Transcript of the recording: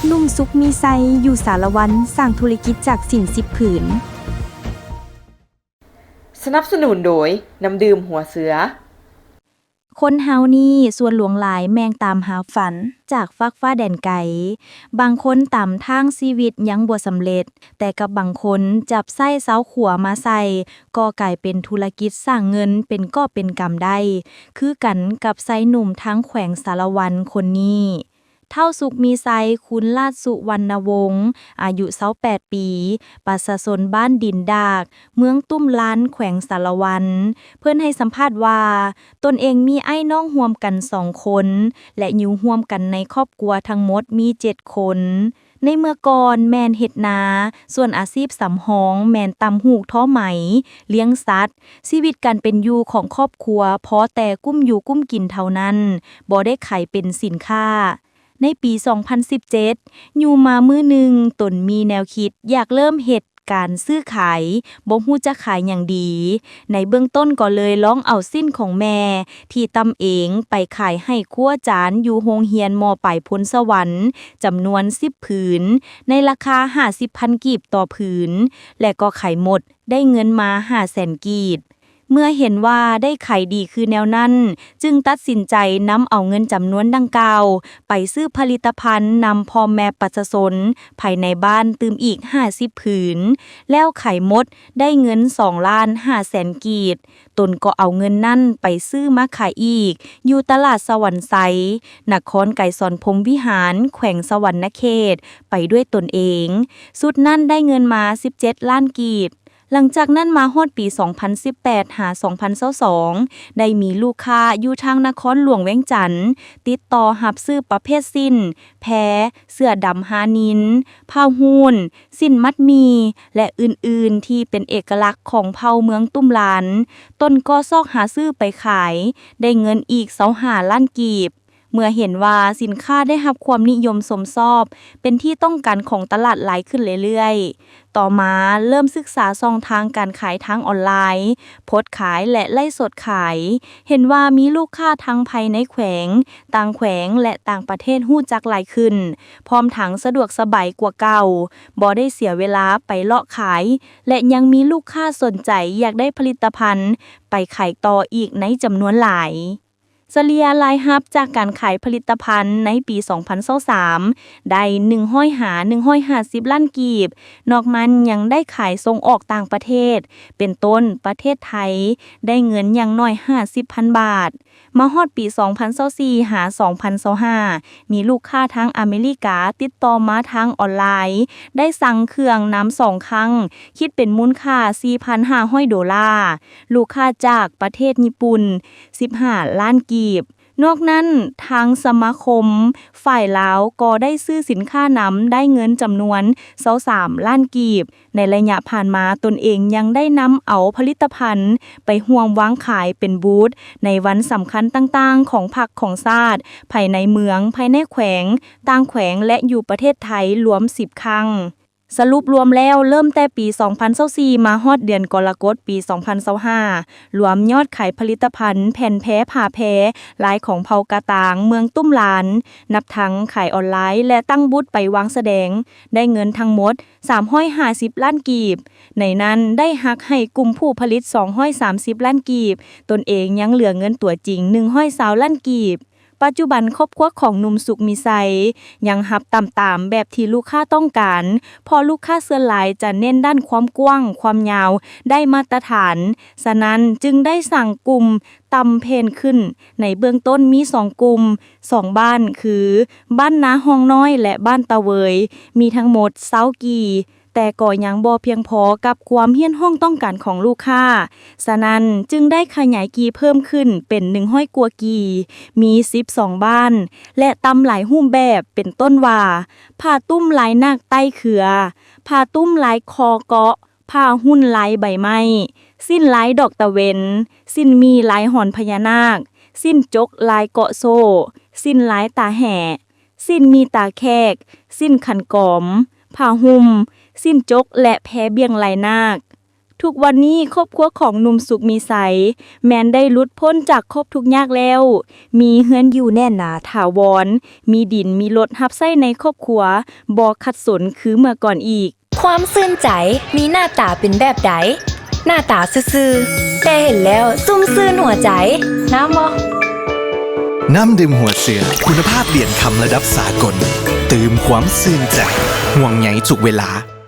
ໜຸ່ມສຸກມີໄຊ ຢູ່ສາລະວັນ ສ້າງທຸລະກິດຈາກສິ້ນສິບຜືນ. ສະໜັບສະໜູນໂດຍ ນ້ຳດື່ມຫົວເສືອ. ຄົນເຮົານີ້ສ່ວນຫຼວງຫຼາຍແມ່ງຕາມຫາຝັນຈາກຟາກຟ້າແດນໄກ. ບາງຄົນຕາມທາງຊີວິດຍັງບໍ່ສຳເລັດ, ແຕ່ກັບບາງຄົນຈັບໄຊ້ຊາວຂົວມາໃຊ້ ກໍກາຍເປັນທຸລະກິດສ້າງເງິນເປັນກອບເປັນກຳໄດ້, ຄືກັນກັບຊາຍໜຸ່ມທາງແຂວງສາລະວັນຄົນນີ້. ທ້າວສຸກມີໄຊ ຄຸນລາດສຸວັນນະວົງ ອາຍຸຊາວແປດປີ, ປະຊາຊົນບ້ານດິນດາກ, ເມືອງຕຸ້ມລານ, ແຂວງສາລະວັນ. ເພິ່ນໃຫ້ສຳພາດວ່າ ຕົນເອງມີອ້າຍນ້ອງຮ່ວມກັນສອງຄົນ ແລະ ຢູ່ຮ່ວມກັນໃນຄອບຄົວທັງໝົດມີເຈັດຄົນ. ໃນເມື່ອກ່ອນແມ່ນເຮັດນາ, ສ່ວນອາຊີບສຳຮອງແມ່ນຕ່ຳຫູກທໍໄໝ, ລ້ຽງສັດ. ຊີວິດການເປັນຢູ່ຂອງຄອບຄົວພໍແຕ່ກຸ້ມຢູ່ກຸ້ມກິນເທົ່ານັ້ນ, ບໍ່ໄດ້ຂາຍເປັນສິນຄ້າ. ໃນປີສອງພັນສິບເຈັດ ຢູ່ມາມື້ໜຶ່ງ ຕົນມີແນວຄິດຢາກເລີ່ມເຮັດການຊື້ຂາຍ, ບໍ່ຮູ້ຈັກຂາຍຫຍັງດີ. ໃນເບື້ອງຕົ້ນກໍເລີຍລອງເອົາສິ້ນຂອງແມ່ທີ່ຕຳເອງໄປຂາຍໃຫ້ຄູອາຈານຢູ່ໂຮງຮຽນ ມ.ປາຍໂພນສະຫວັນ ຈຳນວນສິບຜືນ ໃນລາຄາຫ້າສິບພັນກີບຕໍ່ຜືນ ແລະ ກໍຂາຍໝົດ ໄດ້ເງິນມາຫ້າແສນກີບ. ເມື່ອເຫັນວ່າໄດ້ຂາຍດີຄືແນວນັ້ນ, ຈຶ່ງຕັດສິນໃຈນຳເອົາເງິນຈຳນວນດັ່ງກ່າວໄປຊື້ຜະລິດຕະພັນນຳພໍ່ແມ່ປະຊາຊົນພາຍໃນບ້ານຕື່ມອີກຫ້າສິບຜືນ, ແລ້ວຂາຍໝົດໄດ້ເງິນສອງລ້ານຫ້າແສນກີບ. ຕົນກໍເອົາເງິນນັ້ນໄປຊື້ມາຂາຍອີກ ຢູ່ຕະຫຼາດສະຫວັນໄຊ, ນະຄອນໄກສອນພົມວິຫານ, ແຂວງສະຫວັນນະເຂດ, ໄປດ້ວຍຕົນເອງ. ຊຸດນັ້ນໄດ້ເງິນມາສິບເຈັດລ້ານກີບ. ຫຼັງຈາກນັ້ນມາຮອດປີສອງພັນສິບແປດຫາສອງພັນຊາວສອງ ໄດ້ມີລູກຄ້າຢູ່ທາງນະຄອນຫຼວງວຽງຈັນ ຕິດຕໍ່ຮັບຊື້ປະເພດສິ້ນ, ແພ, ເສື້ອດຳຮານິນ, ຜ້າຫຸ້ນ, ສິ້ນມັດໝີ່ ແລະ ອື່ນໆ ທີ່ເປັນເອກະລັກຂອງເຜົ່າເມືອງຕຸ້ມລານ. ຕົນກໍຊອກຫາຊື້ໄປຂາຍ, ໄດ້ເງິນອີກຊາວຫ້າລ້ານກີບ. ເມື່ອເຫັນວ່າສິນຄ້າໄດ້ຮັບຄວາມນິຍົມຊົມຊອບ, ເປັນທີ່ຕ້ອງການຂອງຕະຫຼາດຫຼາຍຂຶ້ນເລື້ອຍໆ, ຕໍ່ມາເລີ່ມສຶກສາຊ່ອງທາງການຂາຍທາງອອນລາຍ, ໂພສຂາຍ ແລະ ໄລຟ໌ສົດຂາຍ. ເຫັນວ່າມີລູກຄ້າທັງພາຍໃນແຂວງ, ຕ່າງແຂວງ ແລະ ຕ່າງປະເທດຮູ້ຈັກຫຼາຍຂຶ້ນ, ພ້ອມທັງສະດວກສະບາຍກວ່າເກົ່າ, ບໍ່ໄດ້ເສຍເວລາໄປເລາະຂາຍ ແລະ ຍັງມີລູກຄ້າສົນໃຈຢາກໄດ້ຜະລິດຕະພັນໄປຂາຍຕໍ່ອີກໃນຈຳນວນຫຼາຍ. ສະເລ່ຍລາຍຮັບຈາກການຂາຍຜະລິດຕະພັນໃນປີສອງພັນຊາວສາມ ໄດ້ໜຶ່ງຮ້ອຍຫາໜຶ່ງຮ້ອຍຫ້າສິບລ້ານກີບ, ນອກນັ້ນຍັງໄດ້ຂາຍສົ່ງອອກຕ່າງປະເທດ, ເປັນຕົ້ນປະເທດໄທ ໄດ້ເງິນຢ່າງໜ້ອຍຫ້າສິບພັນບາດ. ມາຮອດປີສອງພັນຊາວສີ່ຫາສອງພັນຊາວຫ້າ ມີລູກຄ້າທາງອາເມລິກາຕິດຕໍ່ມາທາງອອນລາຍ, ໄດ້ສັ່ງເຄື່ອງນຳສອງຄັ້ງ, ຄິດເປັນມູນຄ່າສີ່ພັນຫ້າຮ້ອຍໂດລາ. ລູກຄ້າຈາກປະເທດຍີ່ປຸ່ນ ສິບຫ້າລ້ານກີບ. ນອກນັ້ນ, ທາງສະມາຄົມຝ່າຍລາວກໍໄດ້ຊື້ສິນຄ້ານຳ ໄດ້ເງິນຈຳນວນຊາວສາມລ້ານກີບ. ໃນໄລຍະຜ່ານມາ, ຕົນເອງຍັງໄດ້ນຳເອົາຜະລິດຕະພັນໄປຮ່ວມວາງຂາຍເປັນບູດໃນວັນສຳຄັນຕ່າງໆຂອງພັກຂອງຊາດ, ພາຍໃນເມືອງ, ພາຍໃນແຂວງ, ຕ່າງແຂວງ ແລະ ຢູ່ປະເທດໄທລວມສິບຄັ້ງ. ສະຫຼຸບລວມແລ້ວ, ເລີ່ມແຕ່ປີສອງພັນຊາວສີ່ມາຮອດເດືອນກໍລະກົດປີສອງພັນຊາວຫ້າ ລວມຍອດຂາຍຜະລິດຕະພັນແຜ່ນແພຜ້າແພລາຍຂອງເຜົ່າກະຕາງເມືອງຕຸ້ມລານ, ນັບທັງຂາຍອອນລາຍ ແລະ ຕັ້ງບູດໄປວາງສະແດງ, ໄດ້ເງິນທັງໝົດສາມຮ້ອຍຫ້າສິບລ້ານກີບ. ໃນນັ້ນໄດ້ຫັກໃຫ້ກຸ່ມຜູ້ຜະລິດສອງຮ້ອຍສາມສິບລ້ານກີບ, ຕົນເອງຍັງເຫຼືອເງິນຕົວຈິງໜຶ່ງຮ້ອຍຊາວລ້ານກີບ. ປັດຈຸບັນຄອບຄົວຂອງໜຸ່ມສຸກມີໄຊຍັງຮັບຕາມຕາມແບບທີ່ລູກຄ້າຕ້ອງການ, ເພາະລູກຄ້າສ່ວນຫຼາຍຈະເນັ້ນດ້ານຄວາມກວ້າງ, ຄວາມຍາວ, ໄດ້ມາດຕະຖານ. ສະນັ້ນຈຶ່ງໄດ້ສ້າງກຸ່ມຕ່ຳເພນຂຶ້ນໃນເບື້ອງຕົ້ນມີສອງກຸ່ມ, ສອງບ້ານ ຄື ບ້ານນາຮ່ອງນ້ອຍ ແລະ ບ້ານຕາເວີຍ, ມີທັງໝົດຊາວກີ່. ແຕ່ກໍຍັງບໍ່ພຽງພໍກັບຄວາມຮຽກຮ້ອງຕ້ອງການຂອງລູກຄ້າ, ສະນັ້ນຈຶ່ງໄດ້ຂະຫຍາຍກີ່ເພີ່ມຂຶ້ນເປັນໜຶ່ງຮ້ອຍກວ່າກີ່, ມີສິບສອງບ້ານ ແລະ ຕຳຫຼາຍຮູບແບບ ເປັນຕົ້ນວ່າ ຜ້າຕຸ້ມລາຍນາກໃຕ້ເຄືອ, ຜ້າຕຸ້ມລາຍຄໍເກາະ, ຜ້າຫຸ້ນລາຍໃບໄມ້, ສິ້ນລາຍດອກຕາເວັນ, ສິ້ນໝີ່ລາຍຫອນພະຍານາກ, ສິ້ນຈົກລາຍເກາະໂສ້, ສິ້ນລາຍຕາແຫ, ສິ້ນໝີ່ຕາແຂກ, ສິ້ນຂັນກອມ, ຜ້າຫຸ້ມ, ສິ້ນຈົກ ແລະ ແພບ່ຽງລາຍນາກ. ທຸກວັນນີ້ຄອບຄົວຂອງໜຸ່ມສຸກມີໄຊ ແມ່ນໄດ້ຫຼຸດພົ້ນຈາກຄວາມທຸກຍາກແລ້ວ, ມີເຮືອນຢູ່ແໜ້ນໜາຖາວອນ, ມີດິນມີລົດຮັບໃຊ້ໃນຄອບຄົວ, ບໍ່ຂັດສົນຄືເມື່ອກ່ອນອີກ. ຄວາມຊື່ນໃຈມີໜ້າຕາເປັນແບບໃດ? ໜ້າຕາຊື່ໆ ແຕ່ເຫັນແລ້ວຊຸ່ມຊື່ນຫົວໃຈ. ນ້ຳບໍ່? ນ້ຳດື່ມຫົວເສືອ ຄຸນນະພາບຫຼຽນຄຳລະດັບສາກົນ ຕື່ມຄວາມຊື່ນໃຈ ຫ່ວງໃຍທຸກເວລາ.